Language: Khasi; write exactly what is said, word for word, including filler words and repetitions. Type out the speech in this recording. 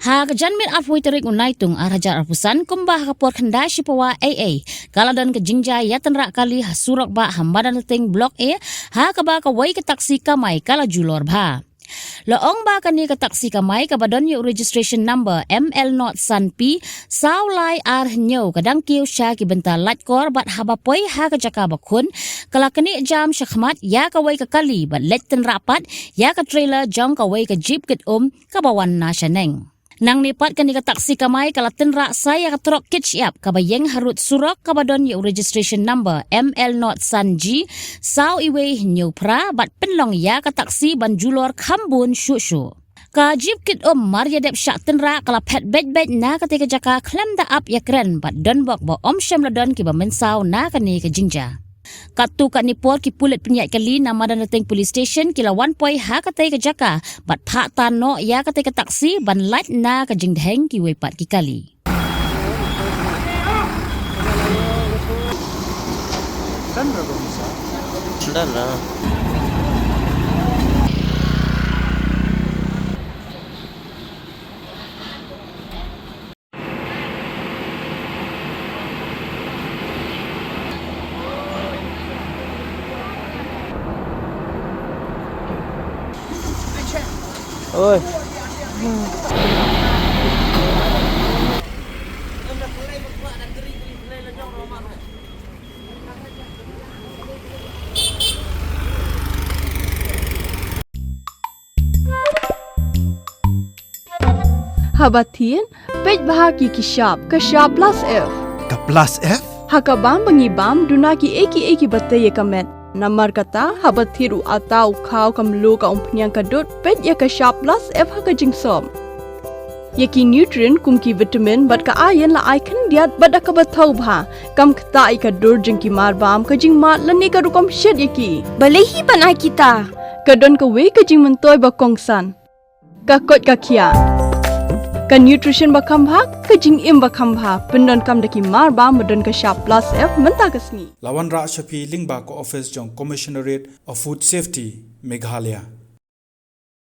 Ha ka janmiet arphew tarik u Naitung ar hajar arphew san, kumba ha ka por khyndai shipawa A A, ka la don ka jingjia ïatynrah kali ha surok bah ha Madanateng Block A, ha kaba kawei ka taksi kamai ka la julor bha. La ong ba kane ka taksi kamai kaba don ïa u registration number M L not san P saw lai ar hynñiew ka dang kiew sha ki bynta lait kor bad haba poi ha ka jaka ba khun, ka la knieh jam shakhmat ïa kawei ka kali bad leit tynrah pat ïa ka trailer jong kawei ka jeep kit um kaba wan na shaneng. Nangne pat kane ka taksi kamai ka la tynrah sa ïa ka trok kit shyiap kaba ïeng harud surok kaba don ïa u registration number M L not san G saw iwei hynñiew phra bad pynlong ïa ka taksi ban julor kham bun shuh shuh. Ka jeep kit um mar ïa dep shah tynrah ka la phet beit beit na katei ka jaka khlem da ap ïakren bad don bok ba ym shym la don kiba mynsaw na kane ka jingjia. Katto katne por ki pulit pynïaid kali na Madanateng Police Station ki la wan poi ha katei ka jaka bad phah tan noh ïa katei ka taksi ban lait na ka jingdheng kiwei pat ki kali. Oi. Haba thied, peit bha ki ki shap, ka shap plus F. Ka plus F? Ha ka bam ba ngi bam, duna ki ei ki ei kiba tei ïa ka met. Namar kata, haba thied u ata u khaw ka mluh ka umphniang ka dud, peit ïa ka shap plus F ha ka jingsop. Ïa ki nutrient kum ki vitamin bad ka iron la ai khyndiat bad da kaba thaw bha. Kam ktah ïa ka dur jong ki mar bam, ka jingmad lane ka rukom shet ïa ki. Balei hi ban ai kita? Ka don kawei ka jingmyntoi ba kongsan. Ka koit ka khiah. Ka nutrition ba kham bha, ka jingim ba kham bha. Pyndonkam da ki mar bam ba don ka shap plus F mynta ka sngi. La wanrah sha phi lyngba ka office jong Commissionerate of Food Safety, Meghalaya.